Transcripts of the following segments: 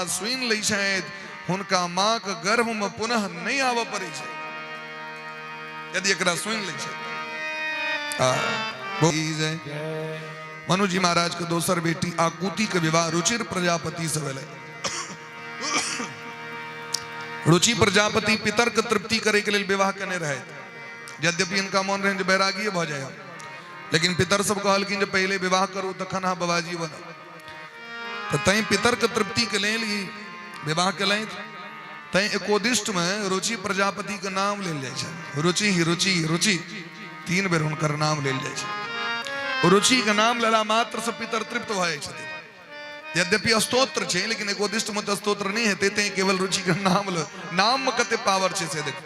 कथा सुनि लै छथि हुनका माँ के गर्भ में पुनः नहि आबऽ पड़ै छै, यदि एकरा सुनि लै छथि। मनुजी महाराज के दोसर बेटी आकुति के विवाह रुचिर प्रजापति से भेलै। रुचि प्रजापति पितर के तृप्ति करे के लेल विवाह केने रहथि। यद्यपि इनका मन रहनि जे वैरागिये भऽ जाय, लेकिन पितर सब कहलखिन जे पहिले विवाह करू तखन अहाँ बाबाजी बनब, तऽ तैं पितर के तृप्ति के लेल ई विवाह केलथि। तैं एकोदिष्ट में रुचि प्रजापति के नाम लेल जाइ छै। रुचि ही रुचि रुचि 3 बेर हुनकर नाम लेल जाइ छै। रुचि के नाम लेला मात्र से पितर तृप्त भऽ जाइ छथिन। यद्यपि स्तोत्र छै, लेकिन एकोदिष्ट में तऽ स्तोत्र नहि हेतै, तैं केवल रुचि के नाम ल, नाम में कते पावर छै से देखू।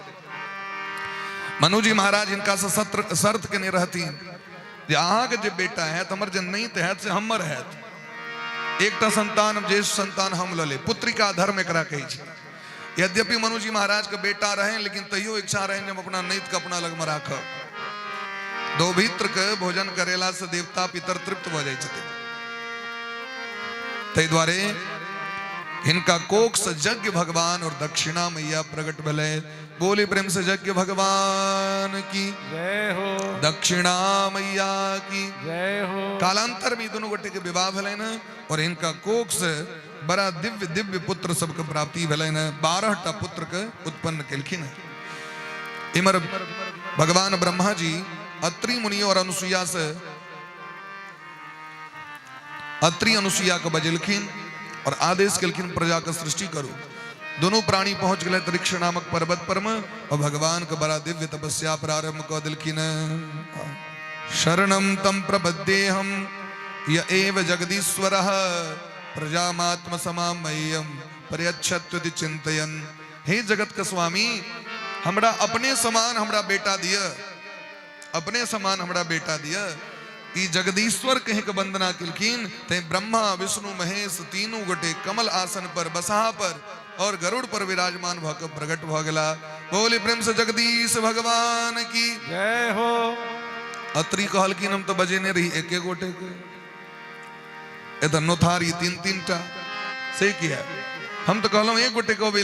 मनुजी महाराज हिनका से शर्त केने रहथिन जे अहाँके जे बेटा हैत, हमर जे नैत हैत से हमर हैत, एकटा संतान ज्येष्ठ संतान हम लऽ लेब। पुत्रिका धर्म एकरा कहै छै। यद्यपि मनुजी महाराज के बेटा रहनि, लेकिन तैयो इच्छा रहनि जे हम अपना नैत के अपना लगमे राखब। दौभित्र के भोजन करेला से देवता पितर तृप्त भऽ जाइ छथिन। ताहि दुआरे हिनका कोख से यज्ञ भगवान और दक्षिणा मैया प्रकट भेलै। बोली प्रेम से यज्ञ भगवान की जय हो, दक्षिणा मैया की जय हो। कालांतर में दोनों गोटे के विवाह भेलनि हन और हिनका कोख से बड़ा दिव्य दिव्य पुत्र सबके प्राप्ति भेलनि हन। 12 टा पुत्र के उत्पन्न केलखिन हन। इमर भगवान ब्रह्मा जी अत्रि मुनि और अनुसुईया से अत्रि अनुसुईया के बजेलखिन और आदेश केलखिन प्रजा के सृष्टि करू। दोनों प्राणी पहुंच गए ऋक्ष नामक पर्वत पर में और भगवान के बड़ा दिव्य तपस्या प्रारंभ कर दिलखिन। शरणम तम प्रपद्येहम य एव जगदीश्वरः प्रजामात्म समामय्यम प्रयच्छत्युति चिंतयन। हे जगत के स्वामी, हमरा अपने समान हमरा बेटा दिय, अपने समान हमरा बेटा दिय। ई जगदीश्वर कहि के वंदना केलखिन। ते ब्रह्मा विष्णु महेश तीनू गोटे कमल आसन पर बसहा पर और गरुड़ पर विराजमान भ के प्रकट भ गेला। बोली प्रेम से जगदीश भगवान की जय हो। अत्रि कहलखिन हम तो बजेने रही एके गोटे के, एतऽ नोथारी तीन तीन टा, से किया हम तो कहलहुँ एक गोटे के अबै।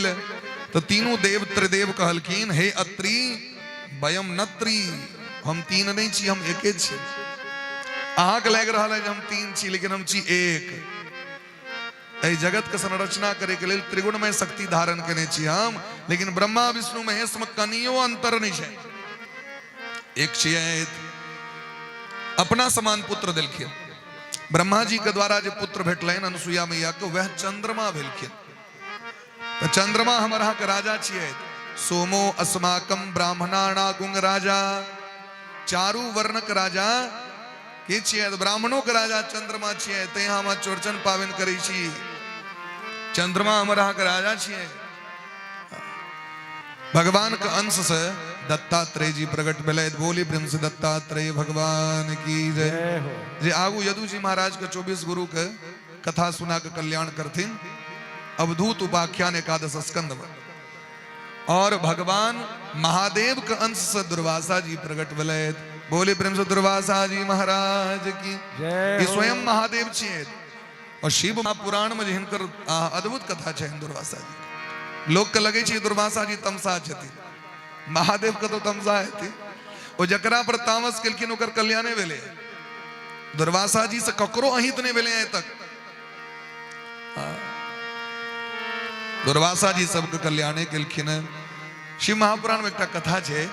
तो तीनू देव त्रिदेव कहलखिन हे अत्रि वयम नत्री, हम तीन नहीं छी, हम एके छी। अहाँके लागि रहल है जे हम तीन छी, लेकिन हम छी एक। एहि जगत के संरचना करे के लेल त्रिगुणमय शक्ति धारण केने छी हम, लेकिन ब्रह्मा विष्णु महेश में कनियो अंतर नहीं छै, एक छियै। अपना समान पुत्र देलखिन। ब्रह्मा जी के द्वारा जे पुत्र भेटलनि अनुसुईया मैया के, वह चंद्रमा भेलखिन। तऽ चंद्रमा हमर अहाँके राजा छियै। सोमो अस्माकम ब्राह्मणानागुंग राजा, चारू वर्णक राजा के छियै? तऽ ब्राह्मणों के राजा चंद्रमा छियै। तैं हम चौरचन पाबनि करै छी। चंद्रमा हमर अहाँके राजा छियै। भगवान के अंश से दत्तात्रेय जी प्रकट भेलै। बोली प्रेम से दत्तात्रेय भगवान की जय। जे आगू यदु जी महाराज के 24 गुरु के कथा सुना के कल्याण करथिन, अवधूत उपाख्यान एकादश स्कंद में। और भगवान महादेव के अंश से दुर्वासा जी प्रकट भेलै। बोले प्रेम से दुर्वासा जी महाराज की जय। स्वयं महादेव छियै। और शिव पुराण में हिनकर अद्भुत कथा छै दुर्वासा जी। लोक के लगे छै दुर्वासा जी तमसा छथिन, महादेव के तो तमसा हेथिन। ओ जकरा पर तामस केलखिन ओकर कल्याणे भेलै। दुर्वासा जी से ककरो अहित नहीं भेलै आइ तक। दुर्वासा जी सबके कल्याणे केलखिन। शिव महापुराण में एकटा कथा छै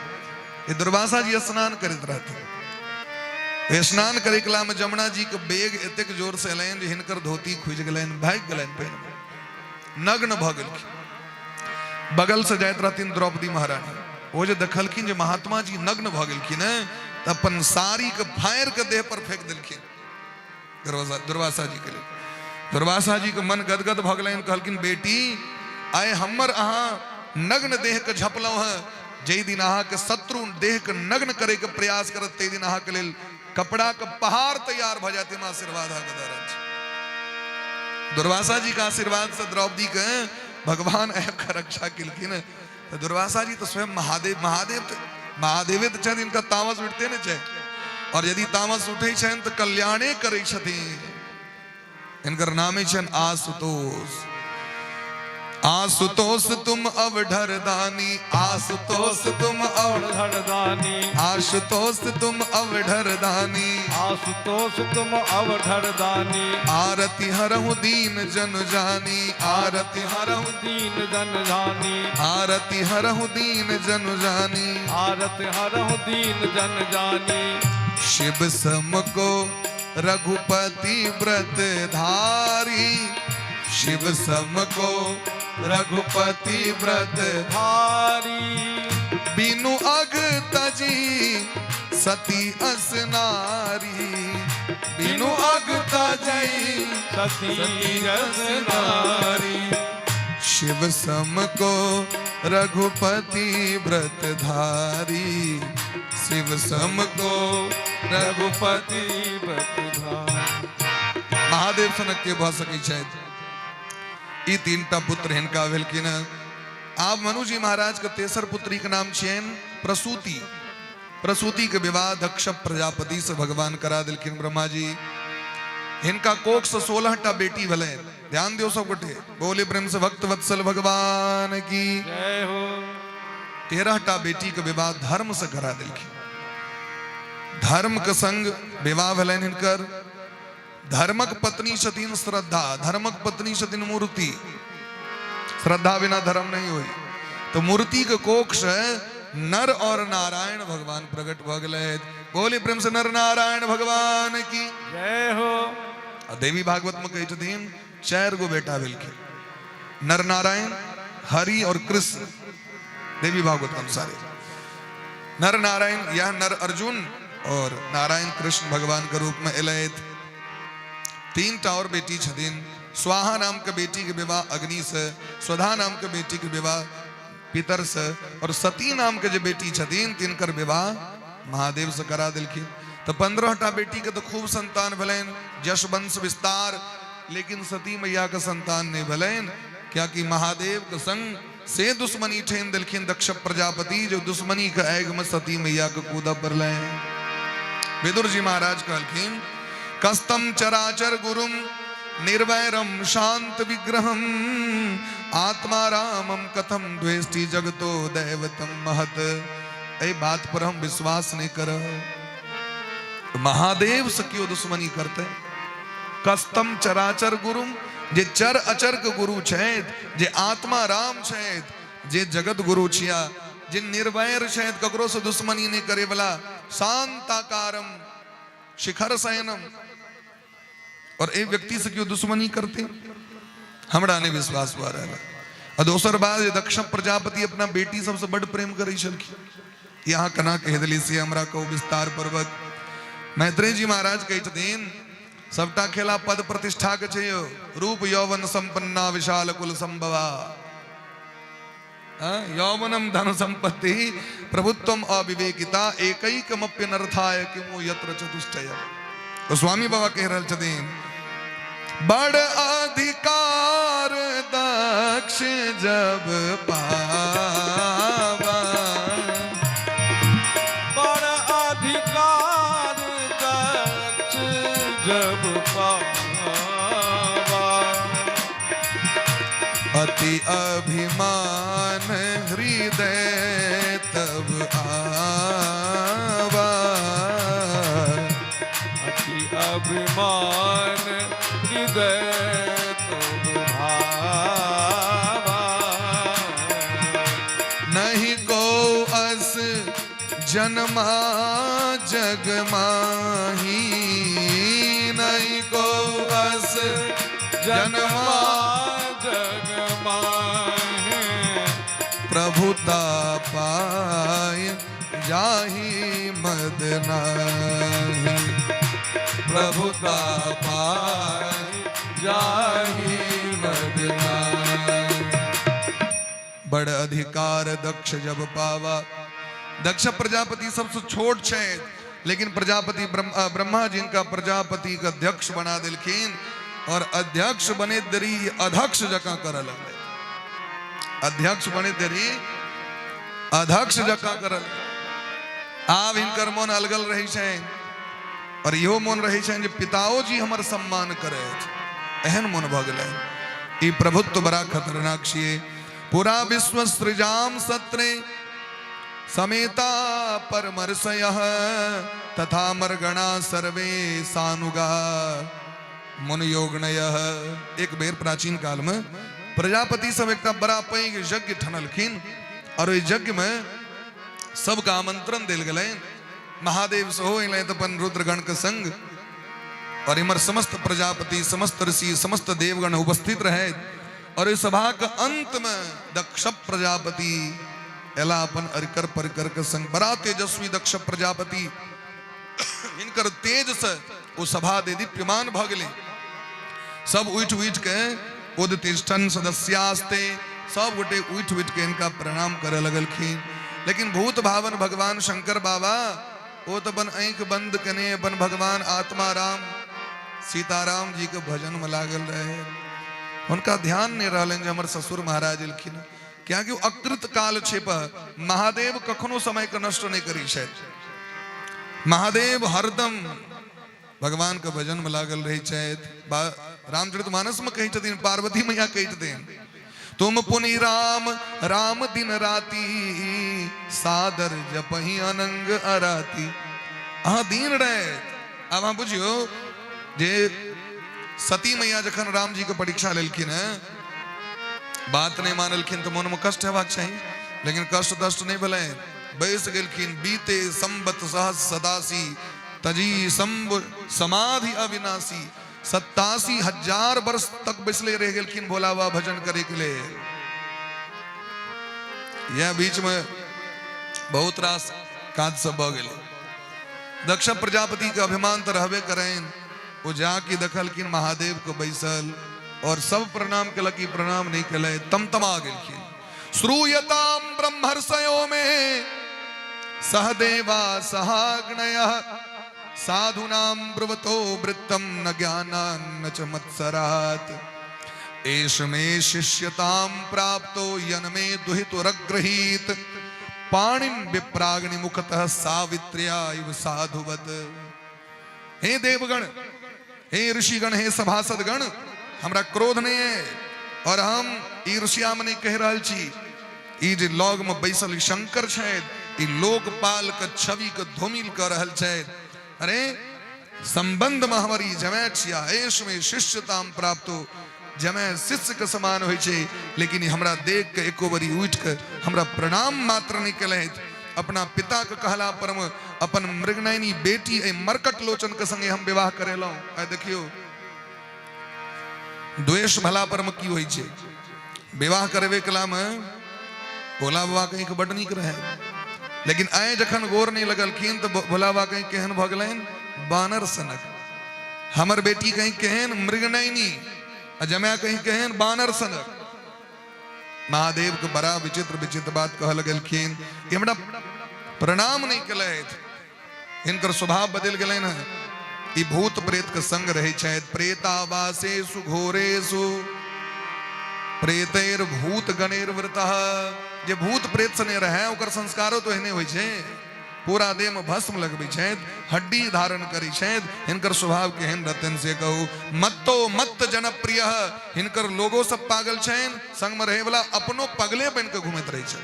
कि दुर्वासा जी स्नान करैत रहथिन। स्नान करे कला में जमुना जी के बेग एतेक जोर से एलनि जे हिनकर धोती खुजि गेलनि, भागि गेलनि, पानि में नग्न भऽ गेलखिन। बगल से जाइत रहथिन द्रौपदी महारानी। ओ जे देखलखिन जे महात्मा जी नग्न भऽ गेलखिन हैं, तऽ अपन साड़ी के फाड़ि के देह पर फेंक देलखिन दुर्वासा जी के लेल। दुर्वासा जी के मन गदगद भऽ गेलनि। कहलखिन बेटी, आइ हमर अहाँ नग्न देह के झपलहुँ हैं, जाहि दिन अहाँके शत्रु देह के नग्न करे के प्रयास करत ताहि दिन अहाँके लेल कपड़ा के पहाड़ तैयार भऽ जायत। हम आशीर्वाद अहाँके दऽ रहल छी। दुर्वासा जी के आशीर्वाद से द्रौपदी के भगवान आबि कऽ रक्षा केलखिन। तऽ दुर्वासा जी तऽ स्वयं महादेव, महादेव तऽ महादेवे तऽ छथि, हिनका तामस उठिते नहि छै। और यदि तामस उठै छनि तऽ कल्याणे करै छथिन। हिनकर नामे छनि आशुतोष। आशुतोष तुम अवढर दानी, आशुतोष तुम अवढर दानी, आशुतोष तुम अवढर दानी, आशुतोष तुम अवढर दानी, आरती हरहु दीन जन जानी, आरती हरहु दीन जन जानी, आरती हरहु दीन जन जानी, आरती हरहु दीन जन जानी। शिव सम को रघुपति व्रत धारी, शिव सम को रघुपति व्रत धारी, बिनु अग तजी सती अस नारी, बिनु अग तजी सती अस नारी। शिव सम को रघुपति व्रत धारी, शिव सम को रघुपति व्रत धारी। महादेव सनक के भऽ सकै छथि। ई तीनटा पुत्र हिनका भेलखिन। आब मनुजी महाराज के तेसर पुत्री के नाम छियनि प्रसूति। प्रसूति के विवाह दक्ष प्रजापति से भगवान करा दिलखिन ब्रह्मा जी। हिनका कोख से 16 टा बेटी भेलनि। ध्यान दियो सब गोटे, बोले प्रेम से भक्त वत्सल भगवान की जय हो। 13 टा बेटी के विवाह धर्म से करा दिलखिन। धर्म के संग विवाह भेलनि हिनकर। धर्मक पत्नी छथिन श्रद्धा, धर्मक पत्नी छथिन मूर्ति। श्रद्धा बिना धर्म नहीं होई। तो मूर्ति के कोख से नर और नारायण भगवान प्रकट भऽ गेलथि। बोले प्रेम से नर नारायण भगवान की जय हो। आ देवी भागवत में कहै छथिन 4 गो बेटा भेलखिन, नर नारायण, हरि और कृष्ण। देवी भागवत के अनुसार नर नारायण यह नर अर्जुन और नारायण कृष्ण भगवान के रूप में एलथि। 3 टा और बेटी छथिन। स्वाहा नाम के बेटी के विवाह अग्नि से, स्वधा नाम के बेटी के विवाह पितर से, और सती नाम के जे बेटी छथिन तिनकर विवाह महादेव से करा दिलखिन। तो 15 टा बेटी के तो खूब संतान भेलनि, यश वंश विस्तार, लेकिन सती मैया के संतान नहीं भेलनि, क्याकि महादेव के संग से दुश्मनी ठानि देलखिन दक्ष प्रजापति, जो दुश्मनी के आगि में सती मैया के कूदऽ पड़लनि। विदुर जी महाराज कहलखिन कस्तम चराचर गुरुम निर्वैरम शांत विग्रहम आत्मा रामम कथम द्वेष्टि जगतो दैवतम महत। एहि बात पर हम विश्वास नहीं करब। महादेव से क्यों दुश्मनी करते? कस्तम चराचर गुरुम, जे चर अचर के गुरु छथि, जे आत्मा राम छथि, जे जगत गुरु छिया, जे निर्वैर छथि, ककरो से दुश्मनी नहीं करे वाला, शांताकारम शिखर शयनम, और एक व्यक्ति से क्यों दुश्मनी करते? हमरा नहीं विश्वास भऽ रहल। आ दोसर बात, जे दक्ष प्रजापति अपना बेटी सबसे बड प्रेम करै छलखिन, यहाँ केना कहि देली से हमरा कहू विस्तार पूर्वक। मैत्रेय जी महाराज कहै छथिन सबटा खेला पद प्रतिष्ठा के छै यौ। रूप यौवन संपन्ना विशाल कुल संभवा, यौवनम धन संपत्ति प्रभुत्वम अविवेकिता एकैकमप्यनर्थाय किमु यत्र चतुष्टय। तो स्वामी बाबा कह रहल छथिन बड़ अधिकार दक्ष जब पावा, बड़ अधिकार दक्ष जब पावा, अति अभिमान हृदय तब आवा, अति अभिमान हृदय तब भावा, नहीं को अस जन्मा जग माही, नहीं को अस जन्मा जग माही, प्रभुता पाय जाही मद नाही, प्रभुता पाय जाही मद नाही। बड़ अधिकार दक्ष जब पावा। दक्ष प्रजापति सबसे छोट छै, लेकिन प्रजापति ब्रह्मा जी इनका प्रजापति के अध्यक्ष बना दिलखिन, और अध्यक्ष बने देरी अध्यक्ष जकाँ करऽ लगलै। अध्यक्ष बने देरी अध्यक्ष जकाँ करऽ लगलै। आब हिनकर मोन अलगल रहै छनि, और इहो मोन रहै छनि जे पिताओ जी हमर सम्मान करथि, एहन मोन भऽ गेलनि। ई प्रभुत्व बड़ा खतरनाक छियै। पूरा विश्व सृजाम सत्रे समेता परमर्षयः तथा मर्गणा सर्वे सानुगा मुनियोगणय। एक बेर प्राचीन काल में प्रजापति सब एकटा बड़ा पैघ यज्ञ ठनलखिन और ओहि यज्ञ में सबके आमंत्रण देल गेलनि। महादेव सेहो अयलथि अपन रुद्रगण के संग और इमर समस्त प्रजापति, समस्त ऋषि, समस्त देवगण उपस्थित रहे। और इस सभा के अंत में दक्ष प्रजापति एला अपन अरिकर परिकर के संग। बड़ा तेजस्वी दक्ष प्रजापति, हिनकर तेज से ओ सभा दे दीप्यमान भ गेलै। सब उठि उठि के उदतिष्ठन सदस्यास्ते, सब गोटे उठि उठि के इनका प्रणाम करे लगलखिन। लेकिन भूत भावन भगवान शंकर बाबा ओ तो अपन आँखि बंद कने अपन भगवान आत्मा राम सीताराम जी के भजन में लागल रहे। उनका ध्यान नहीं रहलनि जे हमर ससुर महाराज एलखिन, कियाकि अकृत काल छेप महादेव कखनो समय के नष्ट नहीं करी छथि। महादेव हरदम भगवान के भजन में लागल रहे छथि। रामचरित मानस में कहै छथिन, पार्वती मैया कहै छथिन, तुम पुनि राम राम दिन राती, सादर जपही अनंग अराती। अहाँ दिन राति, आब अहाँ बुझियौ जे सती मैया जखन राम जी के परीक्षा लेलखिन हैं, बात नहीं मानलखिन तो मन में कष्ट हेबाक चाही, लेकिन कष्ट तष्ट नहीं भेलै, बैस गेलखिन। बीते संबत सहस सदासी, तजी संब समाधि अविनाशी। 87,000 वर्ष तक बैसले रह गेलखिन भोला बाबा भजन करे के लिए। यह बीच में बहुत रास काज सब भ गेलै। दक्ष प्रजापति के अभिमान तो रहबे करें, वो जाके देखलखिन महादेव के बैसल और सब प्रणाम केलक, ई प्रणाम नहीं केलै, तमतमा गेलखिन। श्रूयताम ब्रह्मर्षयो में सहदेवा सहाग्नय, साधुनाम ब्रुवतो वृत्तम न ज्ञानान न च मत्सरात। एष मे शिष्यताम प्राप्तो यन मे दुहितुरग्रहीत, पाणिम विप्राग्नि मुखतः सावित्र्या इव साधुवत। हे देवगण, हे ऋषिगण, हे सभासदगण, हमरा क्रोध नहीं है और हम ईर्ष्या में नहीं कह रहल छी। ई जे लग में बैसल शंकर छथि, ई लोकपाल के छवि के धूमिल कर रहल छथि। अरे संबंध में हमर ई जमाय छिया, एष में शिष्यताम प्राप्त हो, जमाय शिष्य के समान होइ छै, लेकिन हमरा देख के एको बरी उठि के हमरा प्रणाम मात्र नहीं केलथि। अपना पिता के कहला पर अपन मृगनयनी बेटी एहि मरकट लोचन के संगे हम विवाह करेलहुँ। आइ देखियौ द्वेष भला पर में की होइ छै। विवाह करबे कला में भोला बाबा कहीं के बड नीक रहे, लेकिन आइ जखन गोर नहीं लगलखिन तो भोला बाबा कहीं केहन भऽ गेलनि, बानर सनक। हमर बेटी कहीं केहन मृगनयनी, आ जमाय कहीं केहन बानर सनक। महादेव के बड़ा विचित्र विचित्र बात कहल गेलखिन कि हमरा प्रणाम नहीं केलथि, हिनकर स्वभाव बदलि गेलनि हँ। ई भूत प्रेत के संग रहै छथि। प्रेतावासेषु घोरेषु प्रेतैर भूत गणेर वृतः। जे भूत प्रेत सने रहे ओकर संस्कारो तो एहने होइ छै। पूरा देह में भस्म लगबै छथि, हड्डी धारण करै छथि। हिनकर स्वभाव केहन रहतनि से कहू। मत्तो मत्त जनप्रिय, हिनकर लोगो सब पागल छनि, संग में रहे वाला अपनो पगले बन के घूमैत रहै छथि।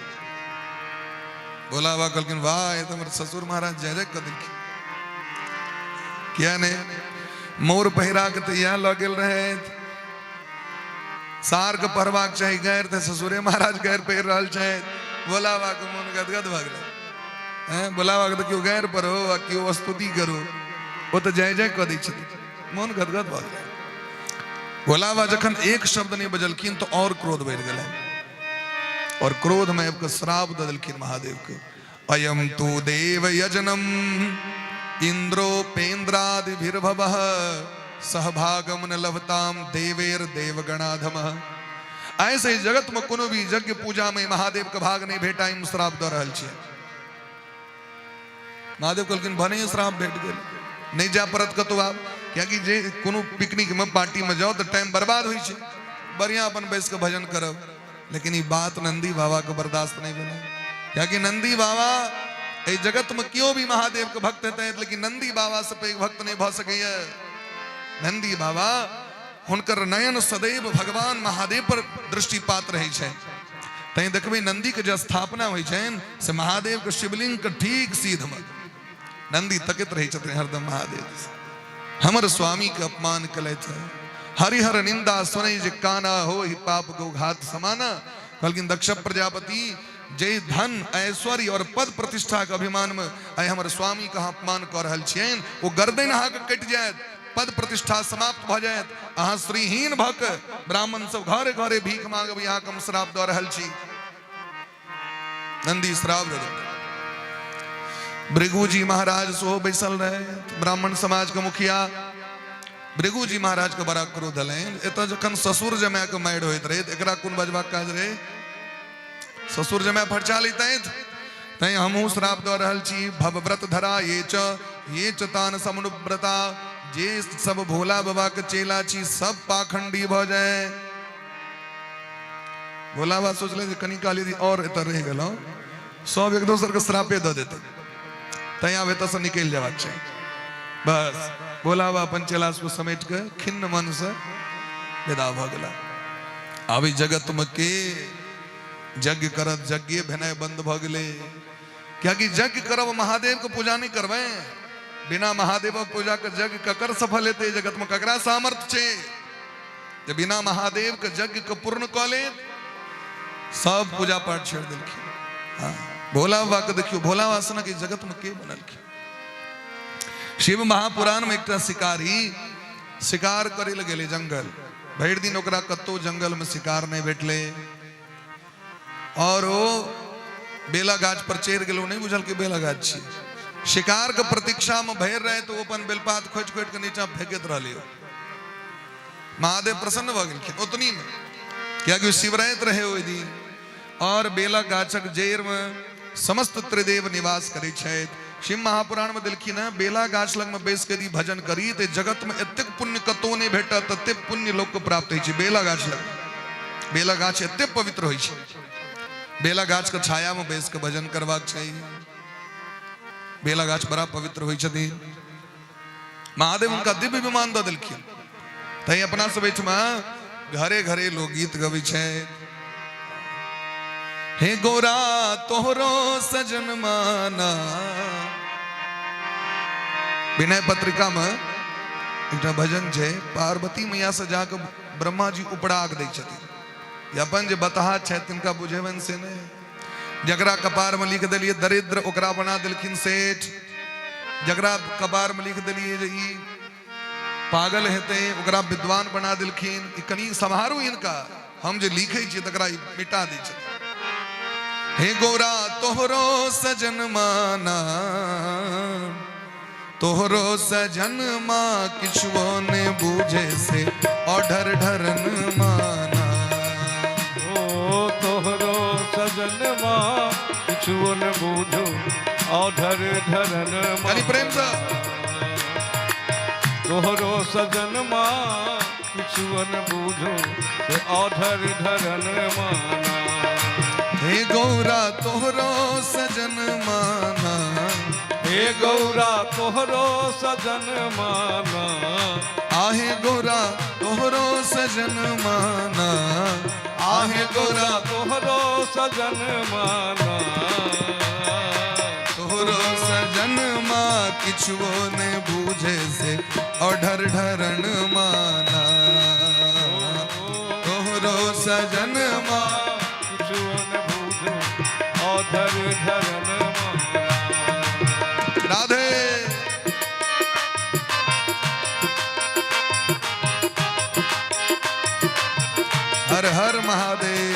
भोला बाबा कहलखिन वाह, ये तो हमर ससुर महाराज जय जय कऽ देलखिन। किया ने मोर पहिरा के तऽ इएह लऽ गेल रहथि, सार के पढ़बाक चाही गैर, तऽ ससुरे महाराज गैर पहिर रहल छथि। भोला बाबा के मोन गदगद भऽ गेलै। हैं भोला बाबा के तऽ केओ गैर पढ़ो आ केओ स्तुति करो, ओ तऽ जय जय कऽ दै छथिन, मोन गदगद भऽ गेलै। भोला बाबा जखन एक शब्द नहि बजलखिन तऽ और क्रोध बढ़ि गेलै और क्रोध में आबि कऽ श्राप दऽ देलखिन महादेव के। अयम तु देव यजनम इंद्रोपेन्द्रादिभिर्भवः सहभागम न लभताम देवेर देवगणाधम। ऐसे ही जगत में कोनो भी यज्ञ पूजा में महादेव के भाग नहीं भेटा, हम श्राप दऽ रहल छियै। महादेव कहलखिन भने श्राप भेट गेल, नहीं जाय पड़त कतौ आब, कियाकि जे कोनो पिकनिक में पार्टी में जाओ तऽ टाइम बर्बाद होइ छै, बढ़िया अपन बैस के भजन करब। लेकिन ई बात नंदी बाबा के बर्दाश्त नहीं भेलै, कियाकि नंदी बाबा एहि जगत में केओ भी महादेव के भक्त हेतै, लेकिन नंदी बाबा से पैघ भक्त नहीं भऽ सकैया। नंदी बाबा हुनकर नयन सदैव भगवान महादेव पर दृष्टिपात रहै छै। तैं देखबै नंदी के जे स्थापना होइ छनि से महादेव के शिवलिंग के ठीक सीधमे नंदी तकैत रहै छथिन हरदम महादेव। हमर स्वामी के अपमान कलथि, हरिहर निंदा सुनै जे काना हो ही पाप गौघात समाना। कहलखिन दक्ष प्रजापति, जे धन ऐश्वर्य और पद प्रतिष्ठा के अभिमान में आइ हमर स्वामी के अपमान कऽ रहल छियनि, ओ गर्दन अहाँके कटि जायत, पद प्रतिष्ठा समाप्त भऽ जायत, अहाँ श्रीहीन भऽ के ब्राह्मण सब घरे घरे भीख मांगब, अहाँके हम श्राप दऽ रहल छी। नंदी श्राप दऽ देलकै। भृगुजी महाराज सेहो बैसल रहे, ब्राह्मण समाज के मुखिया। भृगुजी महाराज के बड़ा क्रोध एलनि, एतऽ जखन ससुर जमाय के मारि होइत रहे, एकरा कोन बजबाक काज रहे? ससुर जमाय फरचा लैतथि। तैं हमहूँ श्राप दऽ रहल छी, भवव्रत धरा ये च ये च तान समनुव्रता, जे सब भोला बाबा के चेला छी सब पाखंडी भऽ जाए। भोला बाबा सोचले जे कनी काल यदि और एतऽ रहि गेलहुँ, सब एक दोसर के श्रापे दऽ देतै, तैं आब एतऽसँ निकलि जेबाक चाही। बस भोला बाबा अपन चेला सबके समेट के खिन्न मन से विदा भऽ गेला। आब ई जगत में के यज्ञ करत? यज्ञ भेनाइ बंद भऽ गेलै, कियाकि यज्ञ करब महादेव के पूजा नहि करबै, बिना महादेवक पूजा के यज्ञ ककर सफल हेतै? जगत में ककरा सामर्थ्य छै जे बिना महादेव के यज्ञ के पूर्ण कऽ लेत? सब पूजा पाठ छोड़ि देलखिन। हाँ, भोला बाबा के देखियौ, भोला बाबा सनक जगत में के बनलखिन? शिव महापुराण में एकटा शिकारी शिकार करे लए गेलै जंगल। भरि दिन ओकरा कतौ जंगल में शिकार नहि भेटलै और ओ बेला गाछ पर चढ़ि गेल। ओ नहि बुझल कि बेला गाछ छी। शिकार के प्रतीक्षा में भरि राति ओ अपन बेलपात खोजि खोजि के नीचा फेंकैत रहलै। महादेव प्रसन्न भऽ गेलखिन ओतनी में, कियाकि शिवराति रहे ओहि दिन और बेला गाछक जड़ि में समस्त त्रिदेव निवास करै छथि। शिव महापुराण में देलखिन है, बेला गाछ लग में बैस के यदि भजन करी तऽ जगत में एतेक पुण्य कतौ नहि भेटत, ततेक पुण्य लोक के प्राप्त होइ छै बेला गाछ लग। बेला गाछ एतेक पवित्र होइ छै, बेला गाछ के छाया में बैस के भजन करबाक चाही। बेला गाछ बड़ा पवित्र होइ छथिन। महादेव हुनका दिव्य विमान दऽ देलखिन। तैं अपना सब एहिठमा घरे घरे लोकगीत गबै छै, हे गोरा तोहरो सजन माना। विनय पत्रिका में एकटा भजन छै, पार्वती मैया से जाके ब्रह्मा जी उपराग दै छथिन, अपन जे बतहा छथि तिनका बुझेबनि से नहि, जकरा कपार में लिख देलिए दरिद्र ओकरा बना देलखिन सेठ, जकरा कपार में लिख देलिए जे ई पागल हेतै ओकरा विद्वान बना देलखिन, ई कनि सम्हारू इनका, हम जे लिखै छियै तकरा ई मिटा दै छथिन। हे गोरा तोहरो सजन माना, तोहरो सजन माँ किछुओ ने बूझे से और ढरन माना। ओ तोहरो सजन माँ किछुओ ने बूझो औढर ढरन कनि प्रेम से। तोहरो सजन माँ किछुओ ने बूझो से औढर ढरन माना। हे गौरा तोहरो सजन माना, हे गौरा तोहरो सजन माना, आहे गौरा तोहरो सजन माना, आहे गौरा तोहरो सजन माना, तोहरो सजन माँ किछुओ ने बूझे से और ढरन माना, तोहरो सजन माँ किछुओ ने बूझो और ढरन माना। राधे। हर हर महादेव।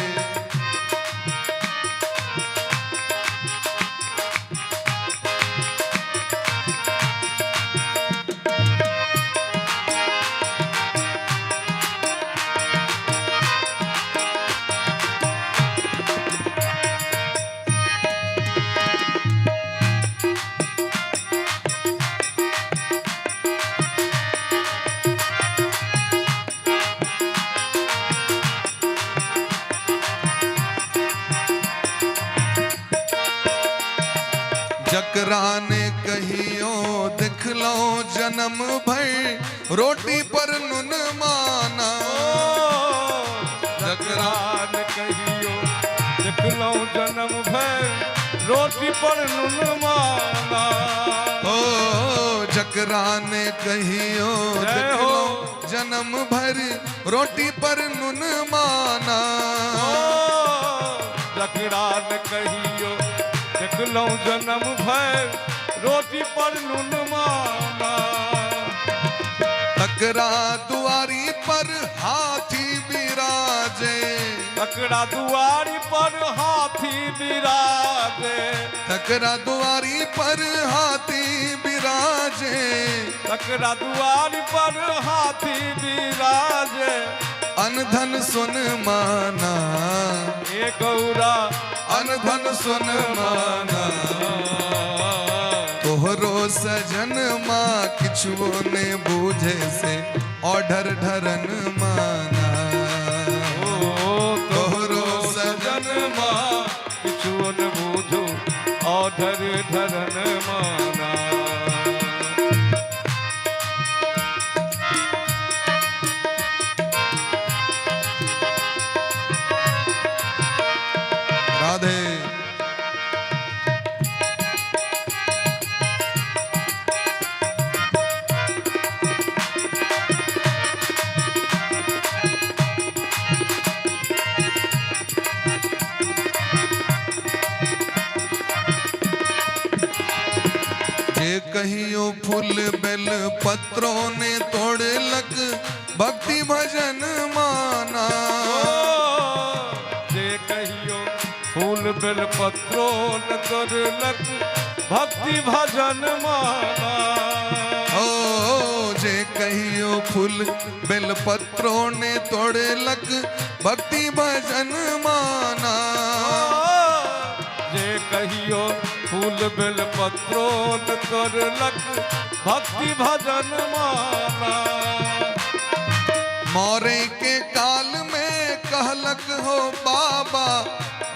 जकरा ने कहियो देखलो जन जन्म भर रोटी पर नुन माना। जकरा न कहियो देखलहुँ जन्म भर रोटी पर नुन माना। ओ जकरा ने कहियो जय हो। देखलहुँ जन्म भर रोटी पर नुन माना। ओ जकरा न कहियो देखलहुँ जन्म भर रोटी पर नुन माना। तकरा दुआरी पर हाथी बिराजे। तकरा दुआरी पर हाथी बिराजे। तकरा दुआरी पर हाथी बिराजे। तकरा दुआरी पर हाथी बिराजे। अनधन सुन माना। ए गौरा अनधन सुन माना। तोहरो सजन माँ किछुओ ने बूझे से ऑर्डर ढरन माना। ओ तोहरो सजन माँ किछु न बूझू औधर धरन माना। राधे। जे कहियो फूल बेल पत्रों ने तोड़लक भक्ति भजन माना। जे कहियो फूल बेल पत्रो न तोड़लक भक्ति भजन माना। ओ जे कहियो फूल बेल पत्रों ने तोड़लक भक्ति भजन माना। जे कहियो फूल बेल पत्रो न तोड़लक भक्ति भजन माना। मरे के काल में कहलक हो बाबा।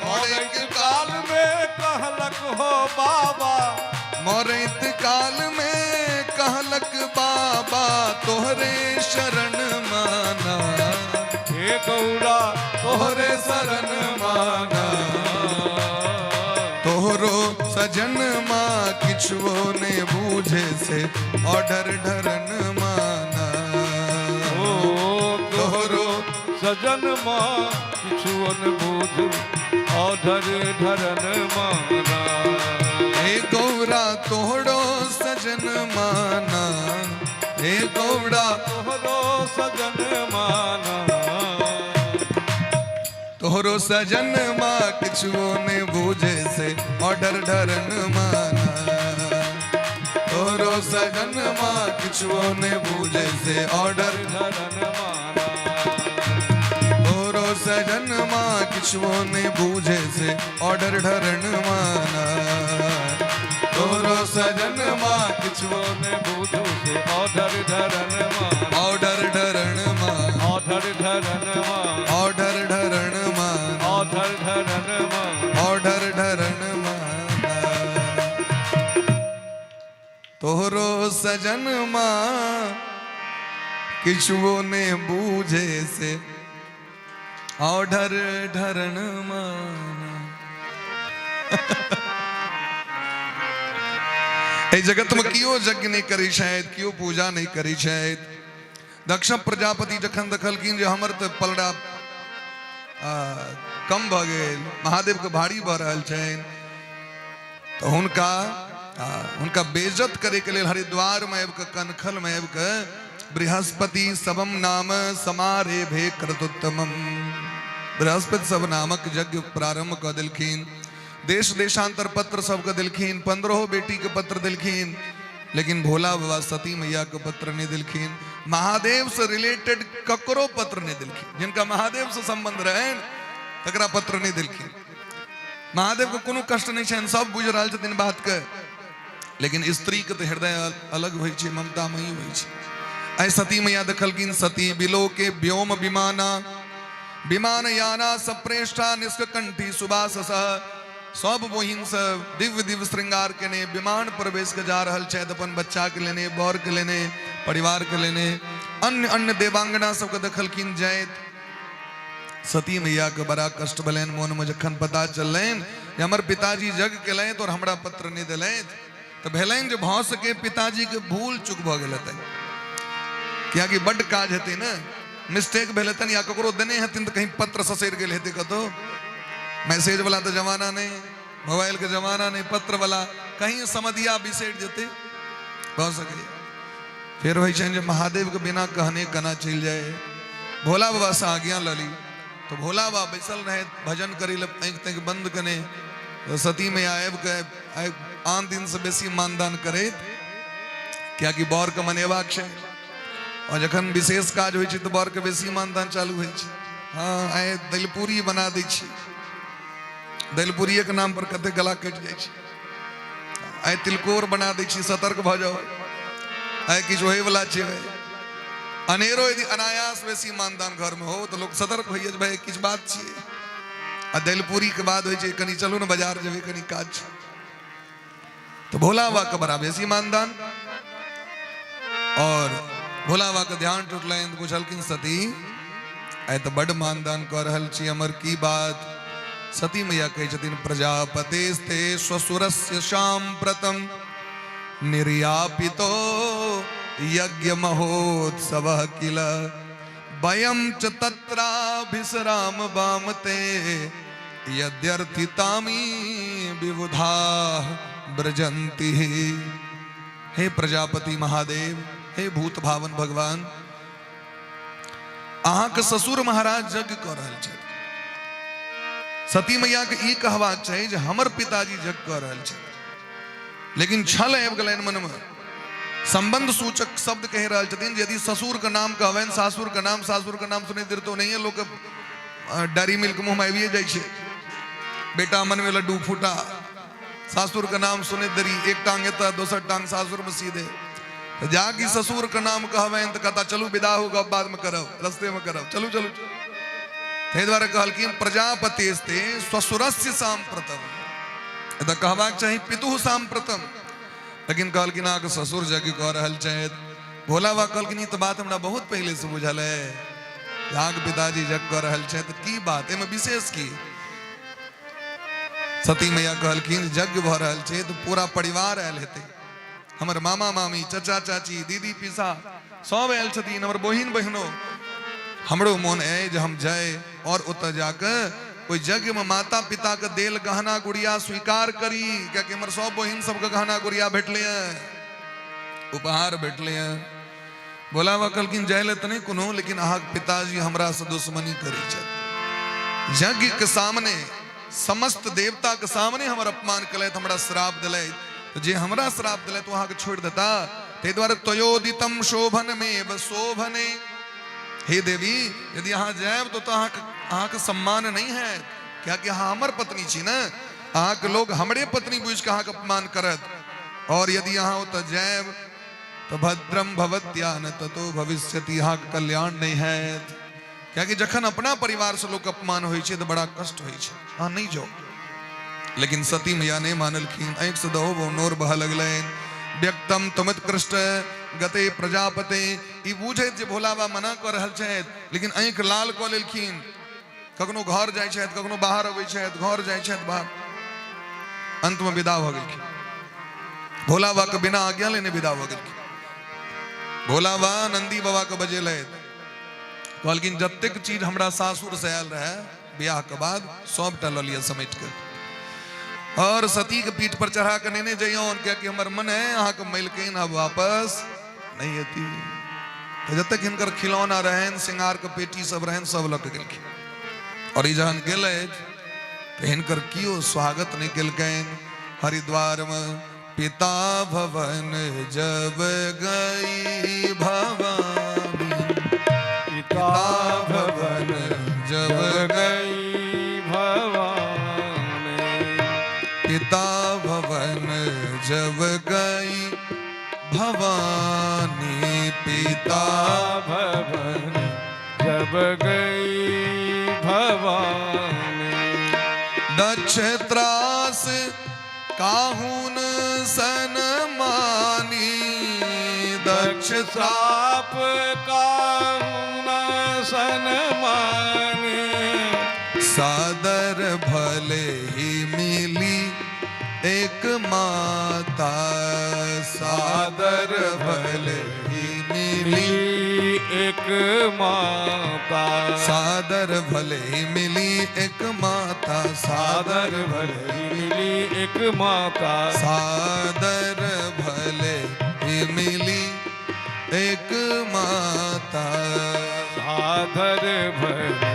मरे के काल में कहलक हो बाबा। मरैत काल में कहलक बाबा तोहरे शरण माना। हे गौरा तोहरे शरण माना। तोहरो सजन माँ किछुओ ने बूझे से ऑर्डर ढरन माना। ओ तोहरो सजन माँ किछु न बूझू औधर धरन माना। हे गौरा तोहरो सजन माना। हे गौरा तोहरो सजन माना। तोहरो सजन माँ किछुओ ने बूझे से ऑर्डर ढरन माना। तोहरो सजन माँ किछुओ ने बूझे से ऑर्डर धरन माना। तोहरो सजन माँ किछुओ ने बूझे से ऑर्डर ढरन माना। तोहरो सजन माँ किछुओ ने बूझू से औधर धरन माना। ऑर्डर ढरन माना। औधर धरन माना। ऑर्डर ढरन माना। औधर धरन माना। ऑर्डर ढरन माना। तोहरो सजन माँ किछुओ ने बूझे से ऑर्डर ढरन माना। एहि जगत में केओ यज्ञ नहि करै छथि, केओ पूजा नहि करै छथि। दक्ष प्रजापति जखन देखलखिन जे हमर तऽ पलड़ा कम भऽ गेल, महादेवके भारी भऽ रहल छनि, तऽ हुनका बेइज्जत करैके लेल हरिद्वारमे आबि कऽ कनखलमे आबि कऽ बृहस्पति सबम नाम समारे भे क्रतुत्तमम बृहस्पति सब नामक यज्ञ प्रारंभ कऽ देलखिन। देश देशांतर पत्र सबके देलखिन, 15 बेटी के पत्र देलखिन, लेकिन भोला बाबा सती मैया के पत्र नहीं देलखिन। महादेव से रिलेटेड ककरो पत्र नहीं देलखिन। जिनका महादेव से संबंध रहनि तकरा पत्र नहीं देलखिन। महादेव के कोनो कष्ट नहीं छनि, सब बुझि रहल छथिन बात के, लेकिन स्त्री के तऽ हृदय अलग होइ छै, ममतामयी होइ छै। आइ सती मैया देखलखिन, सती बिलो के व्योम विमाना विमान याना सप्रेष्ठा निष्कंठी सुबास। सब बहिन सब दिव्य दिव्य श्रृंगार केने विमान पर बैस के जा रहल छथि, अपन बच्चा के लेने, बर के लेने, परिवार के लेने। अन्य अन्य देवांगना सबके देखलखिन जाइत। सती मैया के बड़ा कष्ट भेलनि मोन में जखन पता चललनि जे हमर पिताजी जग केलथि और हमरा पत्र नहि देलथि, तऽ भेलनि जे भऽ सके पिताजी के भूल चूक भऽ गेल हेतनि, कियाकि बड्ड काज हेतै ने, मिस्टेक भेल हेतनि या ककरो देने हेथिन तऽ कहीं पत्र ससरि गेल हेतै कतहु। मैसेज वाला तऽ जमाना नहि, मोबाइल के जमाना नहि, पत्र वाला कहीं समदिया बिसरि जेतै, भऽ सकैए। फेर होइ छनि जे महादेव के बिना कहने केना चलि जाय, भोला बाबा से आज्ञा लऽ ली। तऽ भोला बाबा बैसल रहे भजन करै लए, आँखि ताँखि बंद कने, तऽ सती मैया आबि कऽ आन दिन से बेसी मानदान करैत, कियाकि बर के मनेबाक छै, और जखन विशेष काज होइ छै तऽ बर के बेसी मानदान चालू होइ छै। हँ, आइ दलिपूरी बना दै छी, दलिपूरिएके नाम पर कते गला कटि जाइ छै। आइ तिलकोर बना दै छी, सतर्क भऽ जाउ, आइ किछु होइवला छै। अनेरो यदि अनायास बेसी मानदान घरमे हो तऽ लोक सतर्क होइए जे भाई किछु बात छियै। आ दलिपूरीके बाद होइ छै कनि चलू ने बाजार जेबै, कनि काज छै। तऽ भोला बाबाके बड़ा बेसी मानदान, और भोला बाबाके ध्यान टूटलनि तऽ पुछलखिन सती आइ तऽ बड्ड मानदान कऽ रहल छी, हमर की बात? सती मैया कहै छथिन प्रजापतिस्ते श्वसुरस्य साम्प्रतम निर्यापितो यज्ञ महोत्सव किल वयं च तत्राभिसराम वामते यद्यर्थितामी विबुधा ब्रजंती। हे प्रजापति महादेव, हे भूत भावन भगवान, अहाँके ससुर महाराज यज्ञ कऽ रहल छथि। सती मैया के ई कहबाक छै जे हमर पिताजी यज्ञ कऽ रहल छथि, लेकिन छल आबि गेलनि मनमे। संबंध सूचक शब्द कहि रहल छथिन, यदि ससुर के नाम कहबनि, सासुर के नाम, सासुर के नाम सुनै देर तऽ ओनाहिये लोक डायरी मिल्क मुँह में आबिए जाइ छै, बेटा मन में लड्डू फूटा। सासुर के नाम सुनै देरी एक टांग एतऽ दोसर टांग सासुर में सीधे, तऽ जाकि ससुर के नाम कहबनि तऽ कहता चलू विदा हो, गप बाद में करब, रस्ते में करब, चलू चलू। ताहि दुआरे कहलखिन प्रजापतिस्ते ससुरस्य साम्प्रतम, एतऽ कहबाक चाही पितुः साम्प्रतम, लेकिन कहलखिन अहाँके ससुर यज्ञ कऽ रहल छथि। भोला बाबा कहलखिन ई तऽ बात हमरा बहुत पहिले से बुझल है, अहाँके पिताजी यज्ञ कऽ रहल छथि, की बात एहिमे विशेष की? सती मैया कहलखिन यज्ञ भऽ रहल छै तऽ पूरा परिवार आयल हेतै, हमर मामा मामी, चचा चाची, दीदी पीसा सब आयल छथिन, हमर बहिन बहिनो, हमरो मोन अइ जे हम जाय और ओतऽ जाकऽ ओहि यज्ञमे माता पिता के देल गहना गुड़िया स्वीकार करी, कियाकि हमर सब बहिन सबके गहना गुड़िया भेटलै हँ, उपहार भेटलै हँ। भोला बाबा कहलखिन जाय लए तऽ नहि कोनो, लेकिन अहाँके पिताजी हमरा से दुश्मनी करै छथि, यज्ञ के सामने समस्त देवता के सामने हमर अपमान केलथि, हमरा श्राप देलथि, तऽ जे हमरा श्राप देलथि ओ अहाँके छोड़ि देता? ताहि दुआरे त्वयोदितम शोभनमेव शोभने, हे देवी यदि अहाँ जायब तो अहाँके सम्मान नहीं है, कियाकि अहाँ हमर पत्नी छी ने, अहाँके लोग हमरे पत्नी बुझि कऽ अहाँके अपमान करत, और यदि अहाँ ओतऽ जायब तो भद्रम भवत्या न ततो भविष्यति, अहाँके कल्याण नहीं हैत, कियाकि जखन अपना परिवार से लोक अपमान होइ छै तऽ बड़ा कष्ट होइ छै, अहाँ नहीं जाओ। लेकिन सती मैया नहीं मानलखिन, आँखि से दहो बहु नोर बहऽ लगलनि। व्यक्तम तुमित्कृष्ट गते प्रजापते, ई बुझैत जे भोला बाबा मना कऽ रहल छथि, लेकिन आँखि लाल कऽ लेलखिन। कखनो घर जाइ छथि, कखनो बाहर अबै छथि, घर जाइ छथि बाहर, अंतमे विदा भऽ गेलखिन। भोला बाबा के बिना आज्ञा लेने विदा भऽ गेलखिन। भोला बाबा नंदी बाबा के बजेलथि, कहलखिन जतेक चीज हमरा सासुर से आयल रहे बियाह के बाद सबटा लऽ लिअ समेट के, और सती के पीठ पर चढ़ा के नेने जइयौन, कियाकि हमर मन है अहाँके मलकिन अब वापस नहीं एती। तऽ जतेक हिनकर खिलौना रहनि, श्रृंगार के पेटी सब रहनि, सब लऽ के गेलखिन। और ई जहन गेलथि तऽ हिनकर केओ स्वागत नहि केलकनि। हरिद्वार में पिता भवन जब गई भवानी, पिता भवन जब गई भवानी, पिता भवन जब गई भवानी, पिता भवन जब गई भवानी, दक्ष त्रास काहुन सन मानी। दक्ष दक्ष त्रास श्राप काहुना सन माने। सादर भले ही मिली एक माता। सादर भले ही मिली मिली एक माता। सादर भले ही मिली एक माता। सादर सादर भले ही मिली एक माता। सादर भले ही मिली एक माता। सादर भले